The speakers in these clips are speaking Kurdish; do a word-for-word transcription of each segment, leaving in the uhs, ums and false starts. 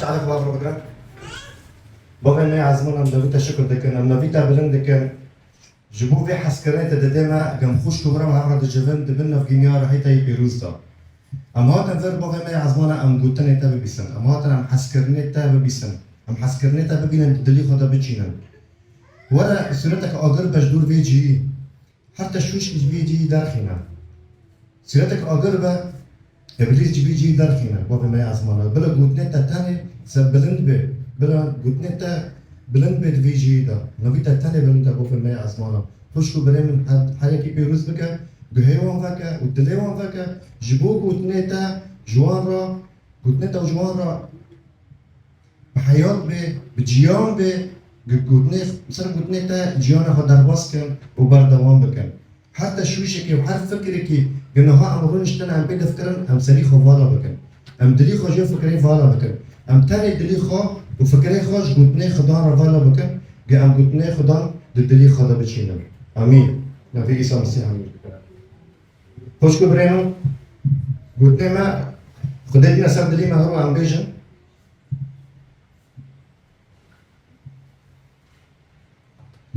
Alek bavro bikira. Bavê me ezmana em navî te şikir dikin, em navî te bilind dikin. Ji bo vê hezkirinê te didê me, gem xwişk û bira me hev re dicivin, dibin navgîniya rihê te yê pîroz de. Em hatin vir bavê me ezmana em gotinê te bibîsin. Em hatin em hezkirinê te bibîsin. Em hezkirinê te bibînin, di dilî xwe de biçînin. Were sûretek agir be ji dûr vê cihî. Her teşwîşkî ji vê cihî derxîne. Sûretek agir be, Îblîs ji vê cihî derxîne, bavê me ezmana. Bila gotinê te tenê se bilind be, bila gotinê te bilind be di vê cihî de. Navî te tenê bilind e, bavê me ezmana. Xwişk û birê min her, her yekî pêroz bike, guhê wan veke û dilê wan veke, ji bo gotinê te ji wan re, gotinê te ji wan re bi heyat bê, bi ciyan bê, gu-, gotinê, ser gotinê te ciyana xwe derbas kin û berdewam bikin. Her teşwîşekê û her fikrekî gi niha em rûniştine em pê difikirin, em serî xwe vala bikin. Em dilî xwe ji fikrê vala bikin. Em tenê dilî xwe û fikrê xwe ji gotinê Xudan re vala bikin, gi em gotinê Xudan di dilî xwe de biçînin. Amîn. Navê Îsa Mesîh amîn. Xwişk û birê min, gotinê me, Xwedê dîne ser dilî me, hero em bêjin.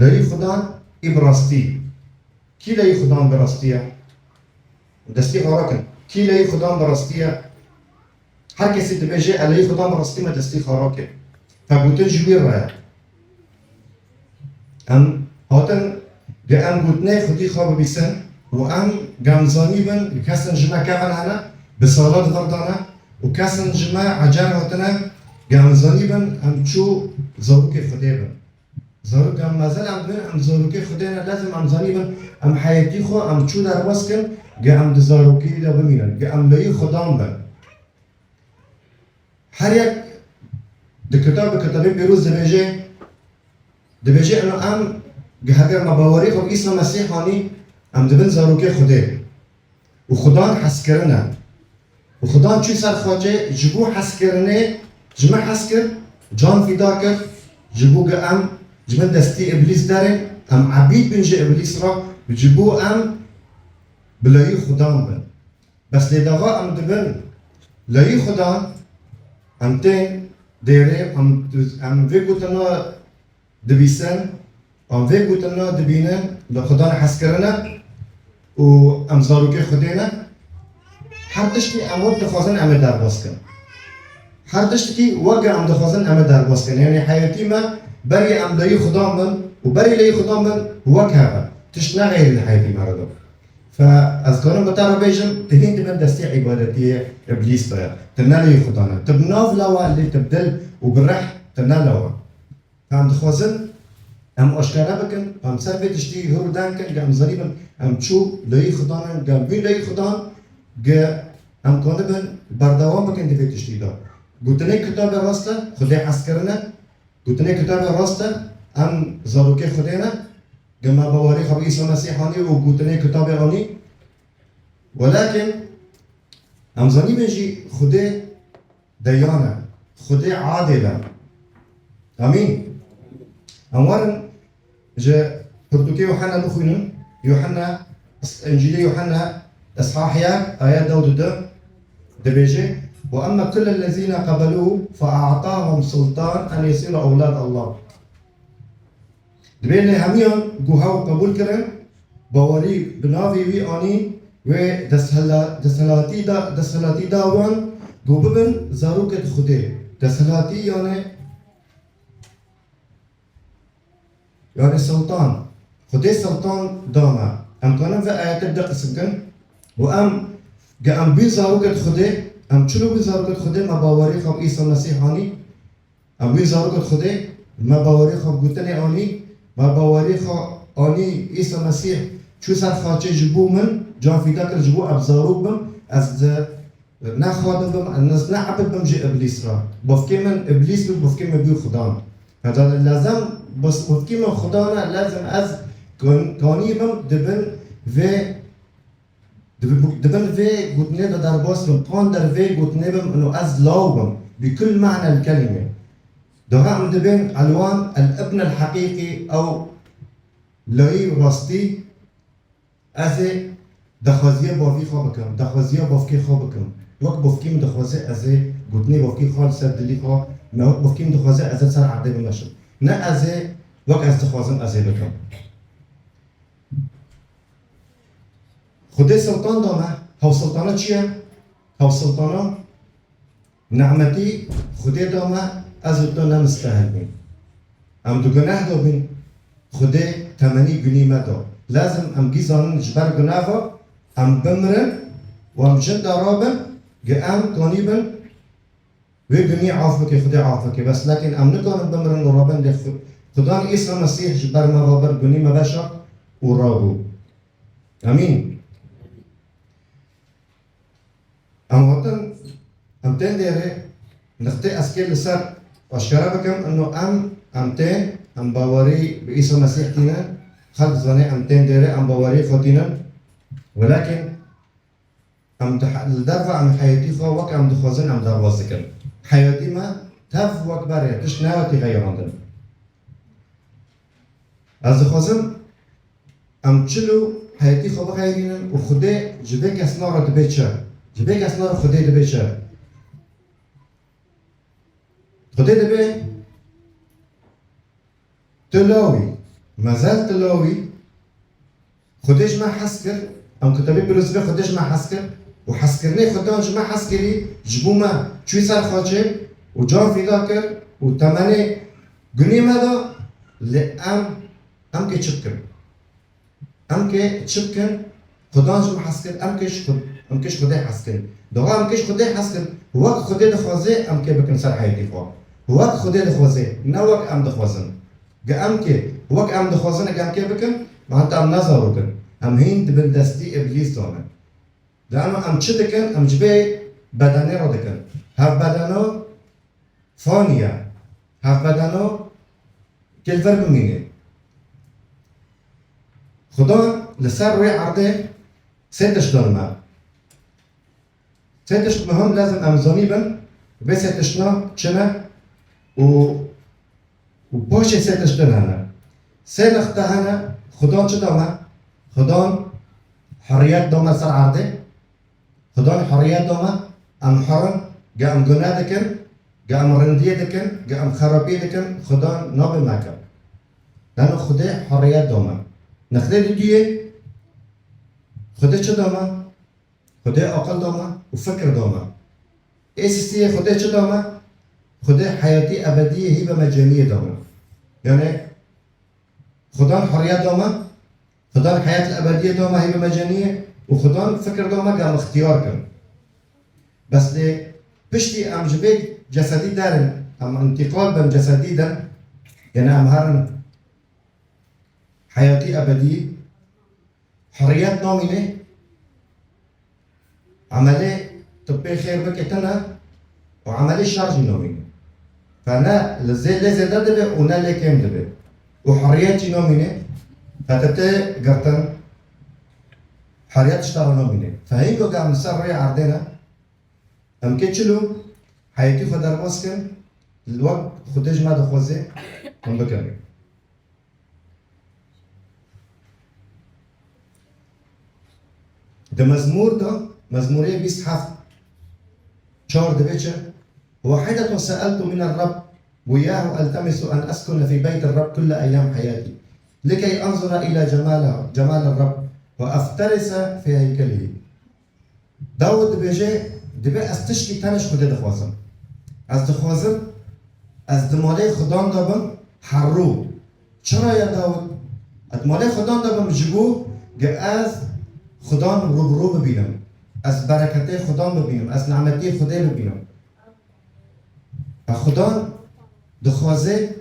Leyî Xudan î bi rastî. Kî leyî Xudan bi rastî ye? Destî xwe rakin. Kî leyî Xudan bi rastî ye? Her kesî dibêje, ez leyî Xudan bi rastî me, destî xwe rake. Te gotin ji wî re ye. Em hatin, ge em gotinê Xwedî xwe bibîsin û em ge em zanîbin, kesin ji me kevin hene, bi sala di vir de ne û kesin ji me ecel hatine, ge em zanîbin, em çû zarokê Xwedê bin. Zarok em mezin em bin, em zarokê Xwedê ne, lezim em zanîbin, em heyetî xwe, em çû derbas kin, ge em di zarokî de bimînin, ge em leyî Xudan bin. Her yek di kitab, di kitabê pêroz dibêje, dibêje ino em, ge heger me bawerî xwe bi Îsa Mesîh anî, em dibin zarokê Xwedê. Û Xudan hezkirine. Û Xudan çû ser xacê, ji bo hezkirinê, ji me hez kir, can fîda kir, ji bo ge em ji bin destî Îblîs derên, em ebîd bin ji Îblîs re, ji bo em bi leyî Xudan bin. Bes lê daxa em dibin leyî Xudan, em tên dêrê, em, em vê gotina dibîsin, em vê gotina dibînin, li Xudan hez kirine û em zarokê Xwedê ne. Her tiştî em wek dixwazin em ê derbas kin. Her tiştekî wek em dixwazin em ê derbas kin. Yanî heyetî me berî em leyî Xudan bin û berî leyî Xudan bin wek hebe. Tişt ne xeyrî li heyetî me re do. Fe ez karim bi te re bêjim, tu hîn di bin destê îbadetiyê Îblîs de ye. Tu ne leyî Xudan e. Tu bi nav lawa lê tu bi dil û bi reh tu ne lawa. Em dixwazin em aşkere bikin, em ser vê tiştî hûr deng kin, ge em zanîbin, em çû leyî Xudan in, ge em bûn leyî Xudan, ge em kanibin berdewam bikin di vê tiştî de. Gotinê kitabê rast e, Xwedê hez kirine. Gotinê kitabê rast e, em zarokê Xwedê ne. Ge me bawerî xwe bi Îsa Mesîh anî û gotinê kitabê anî. Welakin em zanîbin jî Xwedê deyan e, Xwedê adil e. Amîn. Em werin ji pirtûkê Yuhanna bixwînin. Yuhanna, Încîlê Yuhanna, Îshah yek, ayet deh û du dibêje, "Ve emme kullellezîne qebelû fe a'tahum sultan en yesîru ewlad Allah." Dibê lê hemiyan ku hew qebûl kirin, bawerî bi navê wî anîn, wê desthilatî da, desthilatî da wan ku bibin zarokê Xwedê. Desthilatî yani, yani sultan. Xwedê sultan da me. Em kanin vê ayetê bi du qisim kin. Û em, ge em bîn zarokê Xwedê, em çilo bîn zarokê Xwedê, me bawerî xwe bi Îsa Mesîh anî. Em wî zarokê Xwedê, me bawerî xwe bi gotinê anî, me bawerî xwe anî Îsa Mesîh çû ser xaçê ji bo min, can fîda kir ji bo ez zarok bim, ez di, ne xadim bim, ez ne ebid bim ji Îblîs re. Bavkê min Îblîs bû, bavkê min bû Xudan. Heta lezem bas bavkê min Xudan e, lezem ez kan-, kanî bim di bin vê Di bi-, di bin vê gotinê de derbas bim, qan der vê gotinê bim, ino ez law bim, bi kul me'nel kelîme. Daha em dibên elwan el ibn el heqîqî ew layî rastî, ez ê daxwaziya bavî xwe bikim, daxwaziya bavkê xwe bikim. Wek bavkê min dixwaze ez ê Gotinê bavkê xwe li ser dilî xwe, me wek bavkê min dixwaze ez ê ser erdê bimeşim. Ne ez ê wek ez dixwazim ez ê bikim. Xwedê sultan da me, hewsultana çi ye? Hewsultana nimetî Xwedê da me, ez û tu ne mistehil bûn. Em di guneh de bûn, Xwedê temenî gunî me da. Lazim em gî zanin ji ber guneh ve em bimirin û em jin de rabin, gi em kanî bin wê gunî af bike, Xwedê af bike. Bes lekin em nikarin bimirin û rabin lê Xu-, Xudan Îsa Mesîh ji ber me ve bir gunî me veşart û rabû. Amîn. Em hatin, em tên dêrê, nixtê ez kê li ser aşkere bikim, ino em, em tên, em bawerî bi Îsa Mesîh tînin, xelk zanê em tên dêrê, em bawerî xwe tînin. Welakin em di he-, li derva em heyetî xwe wek em dixwazin em derbas dikin. Heyetî me tev wek berê, tişt nehatî xeyirandin. Ez dixwazim em çilo heyetî xwe bixeyrînin û Xwedê ji vê kesna re dibe çi? Ji vê kesna re Xwedê dibe çi? Xwedê dibe tu lawî, mezel tu lawî, Xwedê ji me hez kir, em kitabê pîroz dibe Xwedê ji me hez kir û hezkirinê Xwedan ji me hez kirî, ji bo me çû ser xaçê û can fîda kir û temenê gunê me da, lê em, em kê çi bikin? Em kê çi bikin? Xudan ji me hez kir, em kê ji Xud-, em kê ji Xwedê hez kin. Dawa em kê ji Xwedê hez kin, wek Xwedê dixwaze em kê bikin ser heyetî xwe. Wek Xwedê dixwaze, ne wek em dixwazin. Ge em kê, wek em dixwazin, ge em kê bikin, me heta em ne zarok in. Em hîn di bin destî Îblîs de ne. Lano em çi dikin? Em ji vê bedenê re dikin. Hevbedeno fanî ye. Hevbedeno kê li vir bimîne. Xudan li ser rûyê erdê sê tişt dan me. Sê tişt muhim lazim em zanî bin, vê sê tiştna çi ne û û paşê sê tişt din hene. Sê nixte hene, Xudan çi da me? Xudan hurriyet da me ser erdê. Xudan hurriyet da me, em hur in, ge em guneh dikin, ge em rindiyê dikin, ge em xerabiyê dikin, Xudan nabe me kir. Lano Xwedê hurriyet da me. Nixtê diduyê, Xwedê çi da me? Xwedê aqil da me û fikir da me. Ê sisiyê Xwedê çi da me? Xwedê heyatî ebediyê hî be me ceniyê da me. Yani Xudan hurriyet da me, Xudan heyat ebediyê da me hî be me ceniyê û Xudan fikir da me ge em ixtiyar kin. Bes lê piştî em ji vê cesedî derin, em întiqal bin cesedî din, yani em herin heyatî ebedî, hurriyet namîne, emelê tu pê xêr bike tune û emelê şer jî namîne. Fe ne li zê-, lê zêde dibe û ne lê kêm dibe. Û hurriyet jî namîne, fe tu tê girtin, hurriyet ji te re namîne. Fe hîn ku em li ser rûyê erdê ne, em kê çilo heyetî xwe derbas kin, li wek Xwedê ji me dixwaze, hûn bikin. Di Mezmûr de, Mezmûrê bîst heft, çar dibe çi? "Wahidetun se'eltu mine Reb, ve iyahu eltemisu en eskune fî beyti Reb kulle eyyam heyatî. Likey enzura ila cemala, cemala Reb ve efterise fî heykelihî." Dawid dibêje, dibe ez tişkî tenê ji Xwedê dixwazim. Ez dixwazim ez di malê Xudan de bim her rû. Çira ya Dawid? Ez di malê Xudan de bim ji bo ge ez Xudan rû bi rû bibînim. Ez bereketê Xudan bibînim. Ez nimetiyê Xwedê bibînim. Ve Xudan dixwaze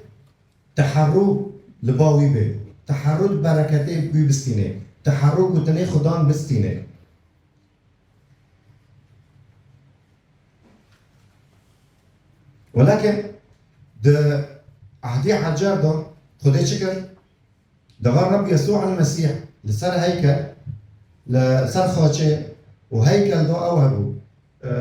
te her rû li ba wî bê. Te her rû di bereketê wî bistînê. Te her rû gotinê Xudan bistînê. Welakin di ehdî Hecar de Xwedê çi kir? Diga Reb Yesû el Mesîh li ser heykel, li ser xaçê û heykel de ew hebû. E,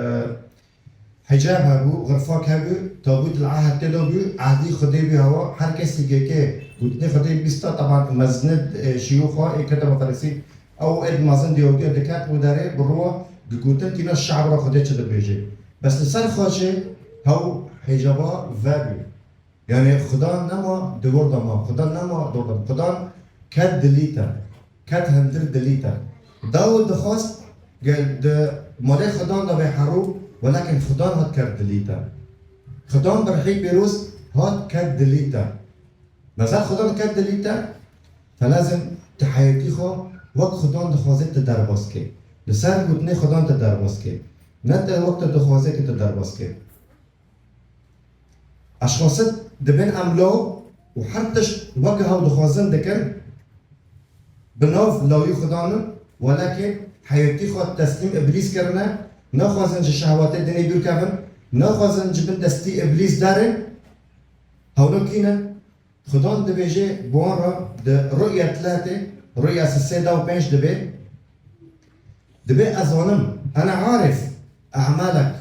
hicab hebû, xirfak hebû, tabût el ehd tê de bû, ehdî Xwedê bû hewa, her kesî gêkê gotinê Xwedê bîsta, teban mezinê, e, şiyûxa, ê keteba Ferisî, Ew êd mezin diyawdiya diket û derê bi rû bi gotin tîna şe'b re Xwedê çi dibêje. Bes li ser xaçê hew hicaba vebî. Yani Xudan nema di wir de ma, Xudan nema di wir de. Xudan ket dilî te. Ket hindir dilî te. Dawid dixwest gel di malê Xudan de bê herû, welakin Xudan hat ket dilî te. Xudan bi rihî pîroz hat ket dilî te. Mesela Xudan ket dilî te, te lazim tu heyetî xwe wek Xudan dixwaze tu derbas kê. Li ser gotinê Xudan tu derbas kê. Ne te wek tu dixwaze ki tu derbas kê. Eşxasit dibên em law û her tişt wek hew dixwazin dikin, bi nav lawî Xudan in, welekê heyetî xwe teslîm Îblîs kirine, naxwazin ji şehwetê dinê dûr kevin, naxwazin ji bin destî Îblîs derin. Hewno kî ne? Xudan dibêje bi wan re di Ru'ya tletê, Ru'ya sisê da û pênc dibê, dibê ez zanim, ene arif, e'malek,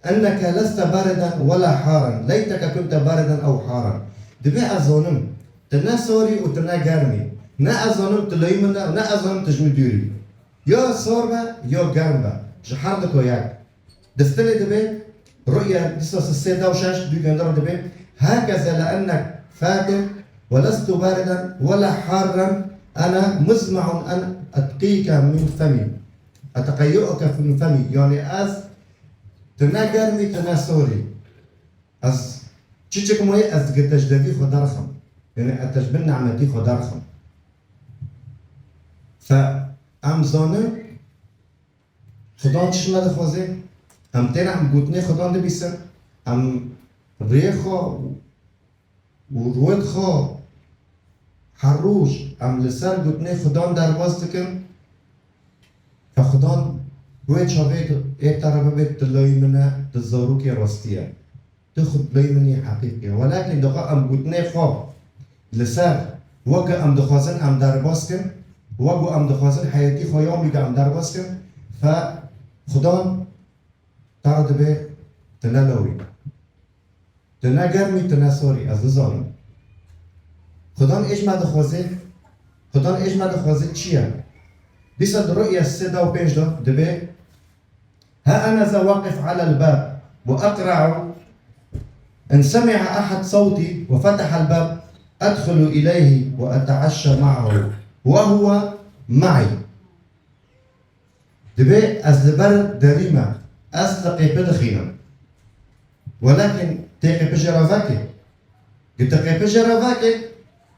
enneke leste bariden wela haran, leyteke kunte bariden ew haran. Dibê ez zanim, tu ne sarî û tu ne germî. Ne ez zanim tu leyî min ne, ne ez zanim tu ji min dûrî. Ya sar be, ya germ be. Ji her diko yek. Distinê dibê, Ru'ya dîsa sisê da û şeş dû gundira dibê, hekeze le ennek fatin ve lestu bariden ve le harren, ene muzma'un en etqîke min femî. Eteqeyyu'ke min femî. Yani ez, tu ne germî, tu ne sorî. Ez çiçik moyê ez gi te ji devî xwe derxim. Yani ez te ji bin ni'metî xwe derxim. Fe em zanin, Xudan çi ji me dixwaze? Em têne em gotinê Xudan dibîsin, em rêyê xwe û rûyê xwe her roj em li ser gotinê Xudan derbas dikin, ke Xudan wê çavê ê te re bibê tu layî min e, tu zarokê rastî ye. Tu xwe bileyî min yê heqîqî ye. Welakin dixa em gotinê xwe li ser, weke em dixwazin em derbas kin, wek ku em dixwazin heyetî xwe ya wî de em derbas kin, fe Xudan te re dibê tu ne lawî. Tu ne germî, tu ne sorî, ez nizanim. Xudan ê ji me dixwaze, Xudan ê ji me dixwaze çi ye? Dîsa di Ru'ya sê da û pênc de dibê, ها أنا ذا واقف على الباب وأقرع، إن سمع أحد صوتي وفتح الباب أدخل إليه وأتعشى معه وهو معي. Dibê ez li ber derî me, ez li qêpî dixînim. Welakin tê qêpî jê re veke. Gi tu qêpî jê re veke,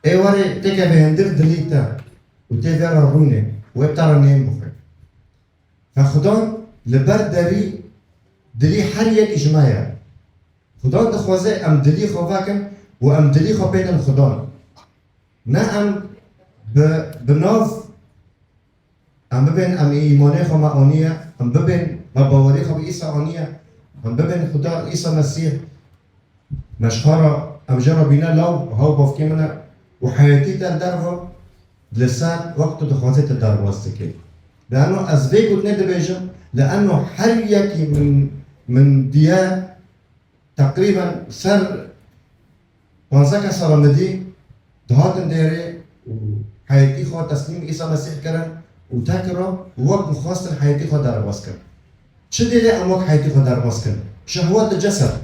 ê werê têkeve hundir dilî te û tê vê re rûnê, wê te re nêm bixwe. Fe Xudan li ber derî, dilî her yek ji me ye. Xudan dixwaze em dilî xwe vekin û em dilî xwe pêdin Xudan. Ne em bi, bi nav em bibên, em îmanê xwe me aniye, em bibên, me bawerî xwe bi Îsa aniye, em bibên Xuda Îsa Mesîh. Me ji xwe re, em jê re bîne law, hew bavkê min e û heyetî te li derve, li ser wek tu dixwazî tu derbas dikî. Li eno ez vê gotinê dibêjim, li eno her yekî min, min diye teqrîben ser panzdeh kesa re min dî, dihatin dêrê û heyetî xwe teslîm Îsa Mesîh kirin û tekira wek ku xwestin heyetî xwe derbas kirin. Çi dêlê em wek heyetî xwe derbas kirin? Şehwet, cesed,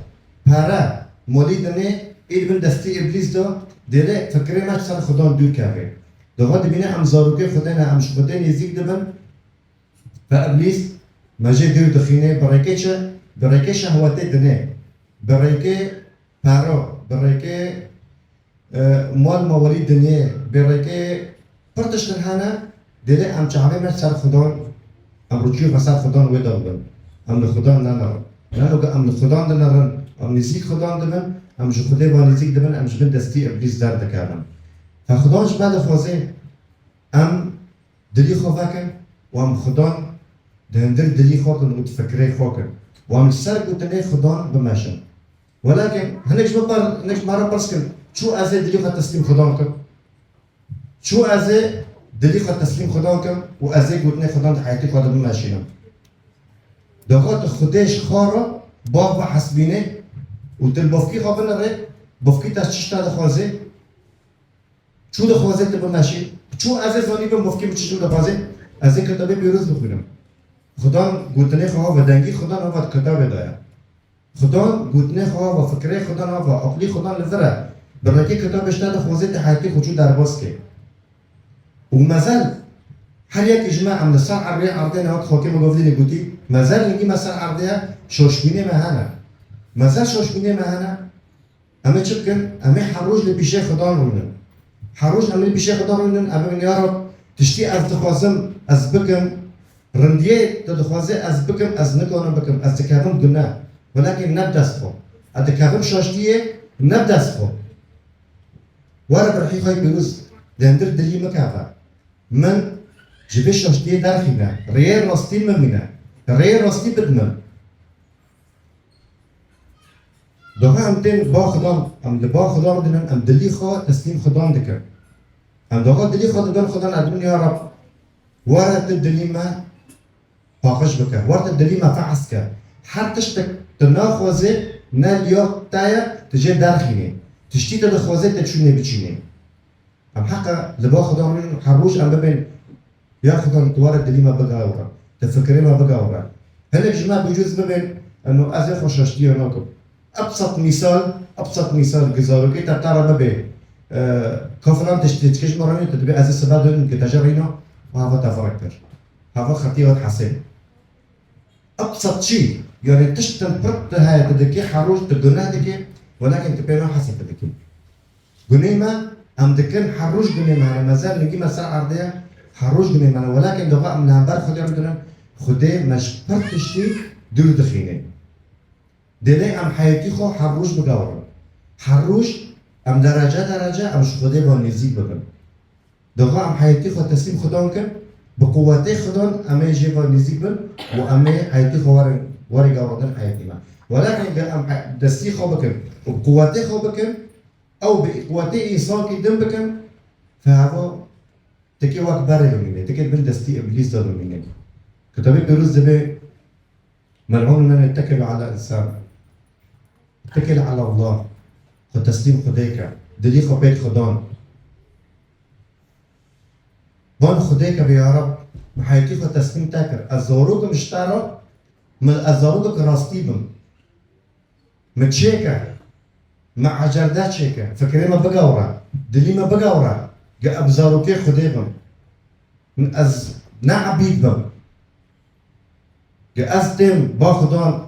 pere, malî dinê, ê li bin destî Îblîs de, dêlê fikrê me ji ser Xudan dûr keve. Diha dibîne em zarokê Xwedê ne, em ji Xwedê nêzîk dibin, ve Îblîs me jê dûr dixîne, bi rêkê çi? Bi rêkê şehwetê dinê, bi rêkê pere, bi rêkê e, mal mawelî dinyê, bê rêkê pir tiştin hene, dêlê em çavê me ser Xudan, em rûçûyê xwe ser Xudan wê de bibin. Em li Xudan nenerin. Nano ku em li Xudan dinerin, em nêzîk Xudan dibin, em ji Xwedê ve nêzîk dibin, em ji bin destî Îblîs derdikevin. Fe Xudan ji me dixwaze em dilî xwe vekin û em Xudan di hundir dilî xwe kin û di fikrê xwe kin û em li ser gotinê Xudan bimeşin. Welakin hinek ji me par-, hinek ji me re pirs kin, çû ez ê dilî xwe teslîm Xudan kim? Çû ez ê dilî xwe teslîm Xudan kim û ez ê gotinê Xudan di heyetî xwe de bimeşînim? Daxwe tu Xwedê ji xwe re bav ve hesbînê û tu li bavkî xwe binirê, bavkî te çi ji te dixwaze? Çû dixwaze tu bimeşî? Çû ez ê zanîbim bavkê min çi ji min dixwaze? Ez ê kitabê pîroz bixwînim. Xudan gotinê xwe hava dengî, Xudan hava di kitabê de ye. Xudan gotinê xwe hava, fikrê Xudan hava, aqlî Xudan li vir e. Bi rêkê kitabê ji te dixwaze te heyatê xwe çû derbas ke. Û mezel, her yekî ji me em li ser erdê, erdê ne wek xakê me govdînê gotî, mezel hingî me ser erdê ye, şaşbînê me hene. Mezel şaşbînê me hene, em ê çi bikin? Em ê her roj li pîşê Xudan rûnin. Her roj em ê li pîşê Xudan rûnin, em ê bibin, ya Rab, tiştî ez dixwazim ez bikim, rindiyê tu dixwazê ez bikim, ez nikarim bikim, ez dikevim guneh. Welakin ne bi dest xwe. Ez dikevim şaştiyê, ne bi dest xwe. Were bi rihî xwe yê pîroz, li hundir dilî min keve. Min ji vê şaştiyê derxîne, rêyê rastî min bîne, rêyê rastî bid min. Daha em tên ba Xudan, em li ba Xudan dinin, em dilî xwe teslîm Xudan dikin. Em daha dilî xwe didin Xudan, em dibin, ya Rab, were tu dilî me paqij bike, were tu dilî me fehs ke. Her tiştek tu naxwazê ne liya te ye, tu jê derxînê. Tiştî tu dixwazê te çûnê biçînê. Em heqe li ba Xudan rûnin, her roj em bibên, ya Xudan, tu were dilî me bigawire, tu fikrê me bigawire. Hinek ji me bicûz bibên, eno ez ê xwe şaştiya nakim. Ebsat mîsal, ebsat mîsal, gi zarokê te te re bibê, e, ka filan tiştê dike ji me re nîne, tu dibê ez ê sibe dûnim ke te jê re nîna, hava te firek kir. Hava xetî hat hesê. Ebsat çi? Yani tiştin pir tu heye tu dikê, her roj tu guneh dikê, welakin tu pê nahesê tu dikê. Gunê me em dikin, her roj gunê me hene, mezel nigî me ser erdê ye, her roj gunê me hene. Welakin doxa em li hember Xwedê re dinin, Xwedê me ji pir tiştî dûr dixîne. Dêlê em heyetî xwe her roj bigawrin. Her roj em derece derece em ji Xwedê ve nêzîk bibin. Doxa em heyetî xwe teslîm Xudan kin, bi quwetê Xudan em ê jê ve nêzîk bin û em ê heyetî xwe werin, werê gawradin heyetî me. Welakin ge em he-, destî xwe bikin û bi quwetê xwe bikin, ew bi quwetê însankî din bikin, fe heva tikê wek berê bimîne, tikê bin destî îblîs de bimîne. Kitabê Pîroz dibê, "Mel'ûn men yettekil ala însan." Tekil ala Allah. Xwe teslîm Xwedê ke. Dilî xwe pêd Xudan. Van Xwedê ke, "Ya Rab, min heyetî xwe teslîm te kir. Ez zarok im ji te re, min ez zarokek rastî bim. Min çêke, min ecerde çêke, fikrê me bigawre, dilî me bigawre, ge ez zarokê Xwedê bim. Min ez ne ebîd bim. Ge ez têm ba Xudan,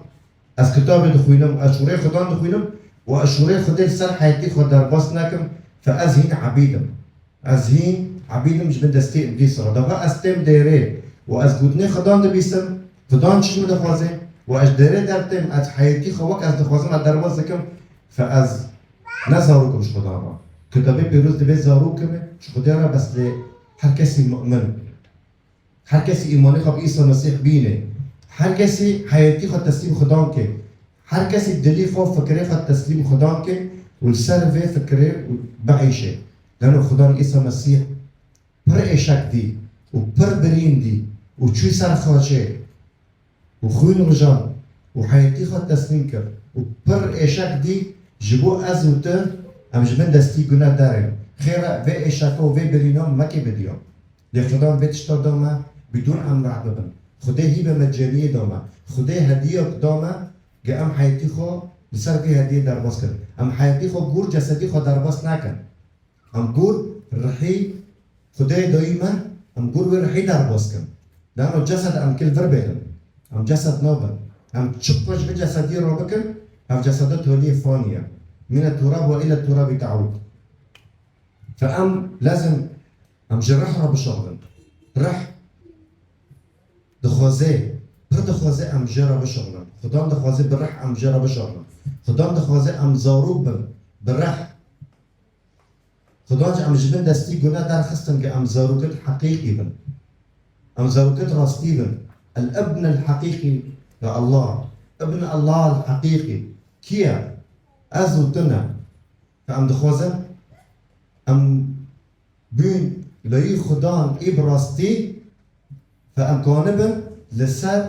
ez kitabê dixwînim, ez şûrê Xudan dixwînim û ez şûrê Xwedê li ser heyetî xwe derbas nekim, fe ez hîn ebîd im. Ez hîn ebîd im ji bin destê îblîs re. Dava ez têm dêrê û ez gotinê Xudan dibîsim, Xudan çi ji min dixwaze û ez ji dêrê dertêm, ez heyetî xwe wek ez dixwazim ez derbas dikim, fe ez ne zarok im ji Xudan re." Kitabê Pîroz dibê zarok im, ji Xwedê re bes lê her kesî mu'min. Her kesî îmanê xwe bi Îsa Mesîh bîne. Her kesî heyetî xwe teslîm Xudan ke. Her kesî dilî xwe, fikrê xwe teslîm Xudan ke û li ser vê fikrê bieyşe. Leno Xudan Îsa Mesîh pir êşek dî û pir birîn dî û çû ser xaçê û xwîn rijan û heyetî xwe teslîm kir û pir êşek dî, ji bo ez û tu em ji bin destî guneh derên. Xêre vê êşeka û vê birîna mekê bidiya. Lê Xudan vê tişta da me bidûn em reh bibin. Xwedê hîbe me ceniyê da me. Xwedê hediyek da me, ge em heyetî xwe li ser vê hediyê derbas kin. Em heyetî xwe gor cesedî xwe derbas nekin. Em gor rihî Xwedê dayî me, em gor wê rihî derbas kin. Lano cesed em kil vir bêrin. Em cesed nabin. Em çiqas ji vê cesediyê re bikin, ev ceseda toliyê fanî ye. Mine turab ve ile turabi taud. Fe em lezim em ji rih re bişuxulin. Rih dixwaze, pir dixwaze em jê re bişuxulin. Xudan dixwaze bi rih em jê re bişuxulin. Xudan dixwaze em zarok bin bi rih. Xudan jî em ji bin destî guneh derxistin ke em zarokit heqîqî bin. Em zarokit rastî bin. El ibn el heqîqî ya Allah. Ibn Allah el heqîqî. Kî ye? Ez û tu ne. Fe em dixwazin em bûn leyî Xudan ê bi rastî, fe em kanibin li ser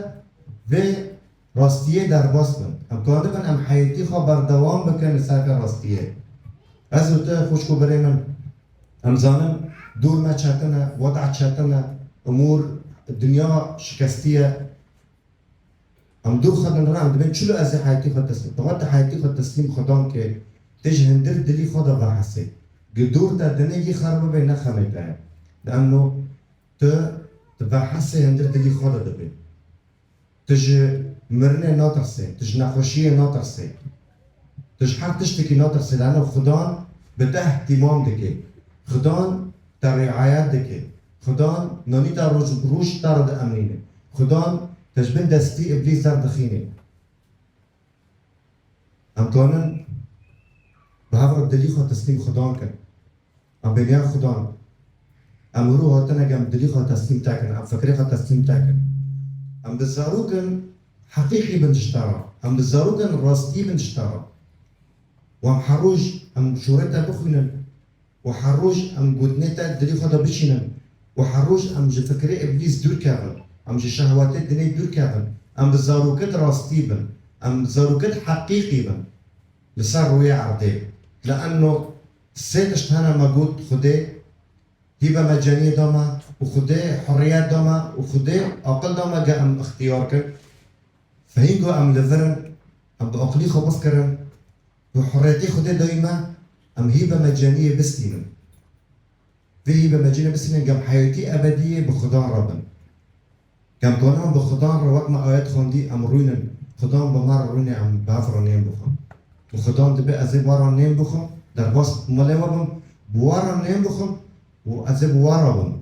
vê rastiyê derbas bin. Em kanibin em heyetî xwe berdewam bikin li ser vê rastiyê. Ez û tu, xwişk û birê min, em zanin dûr me çetin e, weda çetin e, umûr, dinya şikestî ye. Em dûr xwe din re, em dibên çilo ez ê heyatî xwe teslîm. Te xwe te heyatî xwe teslîm Xudan kir, tê ji hindir dilî xwe de vehesê. Gi dûr te dinê yî xerab bibe, ne xemê te ye. Leano tu, tu vehesê hindir dilî xwe de dibê. Tu ji mirinê natirsê, tu ji nexweşiyê natirsê. Tu ji her tiştekî natirsê, lano Xudan bi te îhtîmam dike. Xudan te rîayet dike. Xudan nanî te roj bi roj te re diemîne. Xudan te ji bin destî Îblîs derdixîne. Em kanin bi hev re dilî xwe teslîm Xudan kin. Em bêriya Xudan. Em mirov hatine, em dilî xwe teslîm te kin, em fikrê xwe teslîm te kin. Em bi zarokin heqîqî bin ji te re. Em bi zarokin rastî bin ji te re. Û em her roj em şûrê te bixwînin. Û her roj em gotinê te dilî xwe de biçînin. Û her roj em ji fikrê Îblîs dûr kevin. Em ji şehwetê dinê dûr kevin. Em bi zarokit rastî bin. Em bi zarokit heqîqî bin. Li ser rûyê erdê. Leano sê tişt hene me got Xwedê hîbe meceniyê da me û Xwedê hurriyet da me û Xwedê aqil da me ge em ixtiyar kin. Fehîm ku em li vir in, em bi aqilî xwe bifkirin û hurriyetê Xwedê dayî me, em hîbe meceniyê bistînin. Vê hîbe meceniyê bistînin, gem heyatî ebediyê bi Xudan re bin. Gem kanin em bi Xudan re wek me ayet xwendî, em rûnin. Xudan bi me re rûnê, em bi hev re nên bixwin. Û Xudan dibê ez ê bi we re nên bixwim, derbas malê we bim, bi we re nên bixwim û ez ê bi we re bim.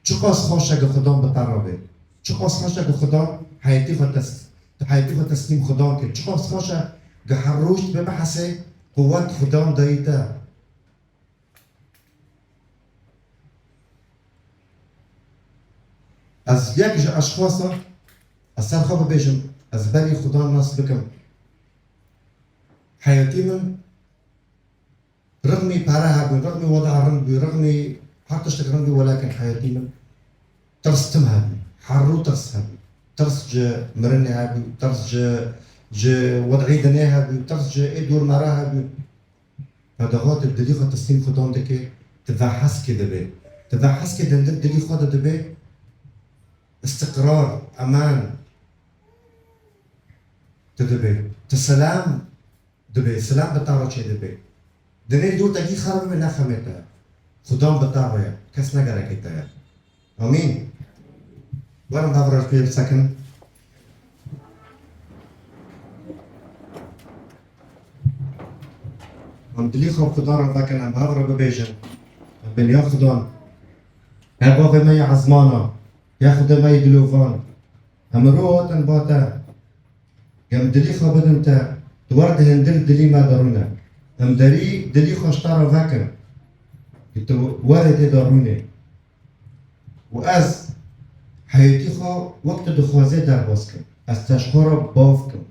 Çiqas xweş e ku Xudan bi te re be. Çiqas xweş e ku Xudan heyatî xwe tes-, tu heyatî xwe teslîm Xudan kir. Çiqas xweş e ku her roj tu bibehesê quwet Xudan dayî te. Ez yek ji eşxasa, ez ser xwe bibêjim, ez berî Xudan nas bikim. Heyatî min rixmî pere hebû, rixmî weda rind bû, rixmî her tiştek rind bû, welakin heyatî min tirs tim hebû. Her rû tirs hebû. Tirs ji mirinê hebû, tirs ji, ji wed'î dinê hebû, tirs ji ê dûr me re hebû. Heta tu dilî xwe teslîm Xudan dikî, tu veheskê dibê. Tu veheskê dindir dilî xwe de dibê, istiqrar, eman tu dibê. Tu selam dibê, selam bi te re çê dibê. Dinê dûr te kî xerab bibe, ne xemê te. Xudan bi te re ye, kes ne gerekê te ye. Amîn. Werin hev re pê bisekin. Em dilî xwe Xudan re vekin, em hev re bibêjin. Em bên ya Xudan. Ya bavê me ya ezmana, ya Xwedê me yê dilovan. Em mirov hatin ba te. Em dilî xwe bidin te, tu wer di hindir dilî me de rûne. Em derî dilî xwe ji te re vekin. Ku tu werê tê de rûnê. Û ez heyatî xwe wek tu dixwazê derbas kim. Ez te ji xwe re bav kim.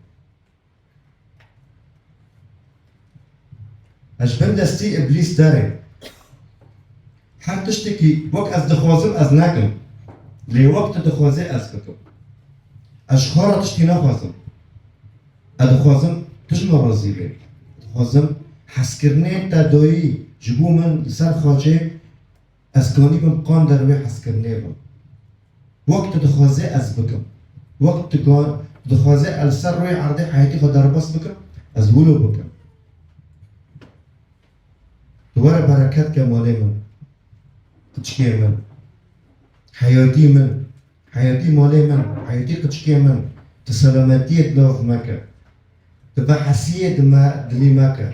Ez ji bin destî Îblîs derê. Her tiştekî wek ez dixwazim ez nakim. Lê wek tu dixwazê ez bikim. Ez ji xwe re tiştî naxwazim. Ez dixwazim tu ji min razî bî. Dixwazim hezkirinê te dayî ji bo min li ser xacê ez kanîbim qan der wê hezkirinê bim. Wek tu dixwazê ez bikim. Wek tu ka-, dixwazê ez li ser rûyê erdê heyatî xwe derbas bikim, ez wilo bikim. Tu were bereket ke malê min, qiçkê min, heyatî min, heyatî malê min, heyatî qiçkê min, tu selametiyê di nav me ke. Tu vehesiyê di me, dilî me ke.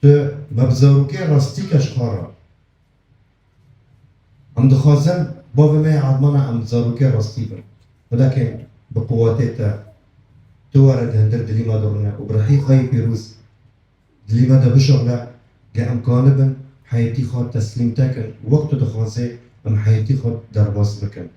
Tu me bi zarokê rastî ke ji xwe re. Em dixwazin bavê me yê edmana em zarokê rastî bin. Welakin bi quwetê te, tu were di hindir dilî me de rûne û bi rihî xwe yê pîroz dilî me de bişuxle, ge em kanibin heyatî xwe teslîm te kin, wek tu dixwazê em heyatî xwe derbas bikin.